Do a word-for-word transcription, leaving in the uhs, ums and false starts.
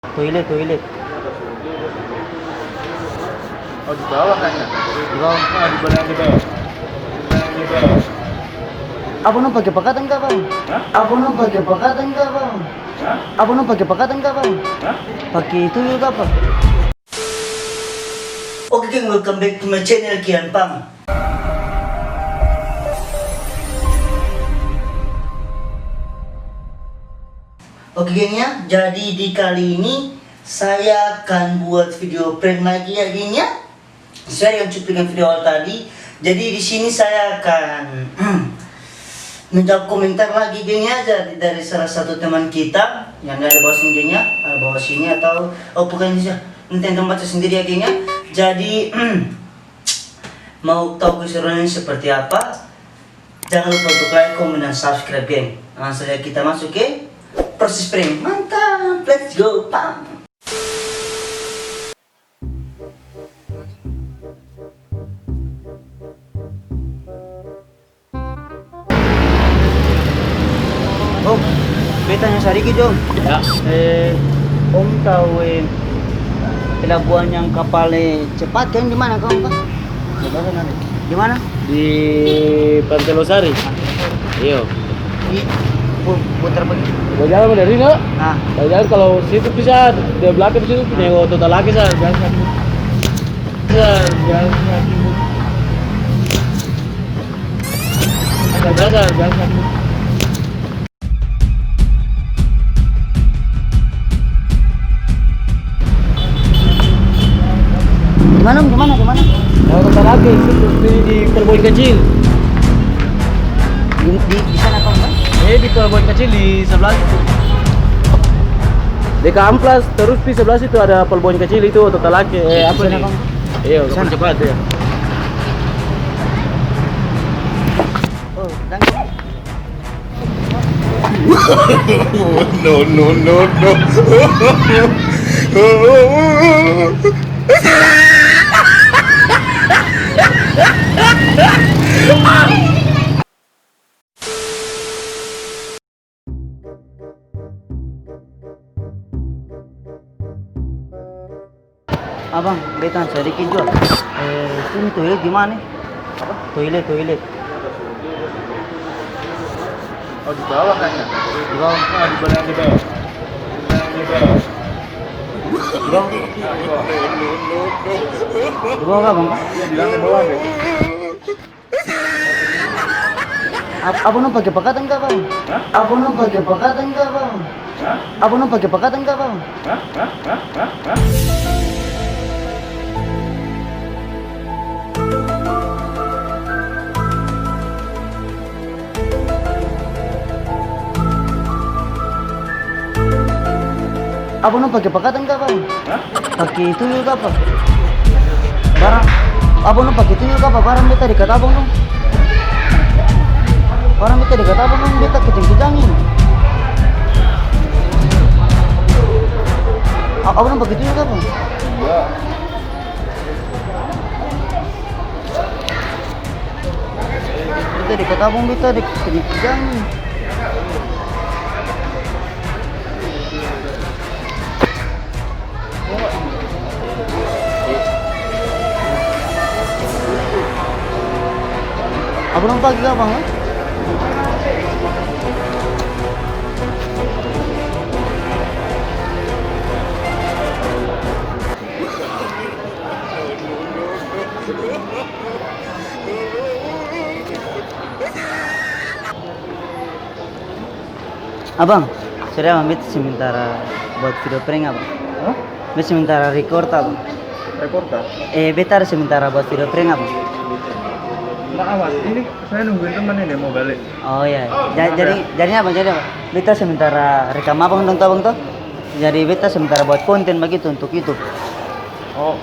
Toilet, toilet. Oh, di bawah kayaknya. Di bawah. Ah, di bawah, di bawah. Di bawah. Apa nong pake pakatan ka, Bang? Hah? Apa nong pake pakatan ka, Bang? Hah? Apa nong pake pakatan ka, Bang? Hah? Pake tuyul ka, Bang? Oke, geng, welcome back to my channel, Kian Pang. Oke, geng, ya, jadi di kali ini saya akan buat video prank lagi, ya, geng, ya. Sesuai dengan cuplikan video awal tadi. Jadi di sini saya akan menjawab komentar lagi, geng, ya, dari, dari salah satu teman kita yang ada bawah sini, geng, ya, ada bawah sini atau, oh, bukan, nanti antum baca sendiri, ya, geng, ya. Jadi mau tahu keseruannya seperti apa? Jangan lupa untuk like, komen, dan subscribe, geng. Langsung saja kita masuk ke proses prank. Mantap, let's go, pam. Om, beta tanya sadiki jo. Ya. Eh, om tau, eh, pelabuhan yang kapal, eh, cepat ka, di mana kong ka? Di mana? Di Pantai Losari. Iyo. Di pu-, putar bagi. Bajalan dari no? Ah. Bajalan kalau situ bisa, di belakang situ, nego total lagi sa, biasa. Sa, biasa. Sa, biasa, biasa. Di mana, di mana, di mana? Kalau kota lagi, itu di, di Pelabuhan Kecil. Di, di, di sana, Bang, kan? Eh, di Pelabuhan Kecil di sebelah situ. Deka Amplas, terus di sebelah situ ada Pelabuhan Kecil itu, Totalake, eh, apa sana, nih? Bang. Iya, di sana. Kapal cepat, ya. Oh, dan No, no, no, no. Abang, beta sadiki jua. Eh, ini toilet di mana? Apa? Toilet, toilet. Oh, di bawah kayaknya. Di bawah. Ah, di bawah, di bawah. Di bawah. Di bawah. Di bawah, Bang? Iya, di lantai bawah deh. Ap-, apa nong pake pakatan ka, Bang? Hah? Apa nong pake pakatan ka, Bang? Hah? Apa nong pake pakatan ka, Bang? Hah? Hah? Hah? Hah? Hah? Apa nong pake pakatan ka, Bang? Hah? Pake tuyul ka apa? Barang, apa nong pake tuyul ka apa? Barang beta dekat abang dong. Barang beta dekat abang dong, beta kejang-kejang ini. A-, apa nong pake tuyul ka apa? Iya. Beta dekat abang, beta dek-, kejang-kejang ini. Apa dong pake ka, Bang, eh? Abang, sore, Abang, beta sementara buat video prank, Abang. Hah? Beta sementara record, Abang. Record, ah? Eh, beta ada sementara buat video prank, Abang. Nah, Abang, ini saya nungguin teman ini mau balik. Oh, iya. Ja-, jadi, jadi apa? Jadi apa? Beta sementara rekam Abang dong, to, Abang, to. Jadi beta sementara buat konten bagitu untuk YouTube. Oh.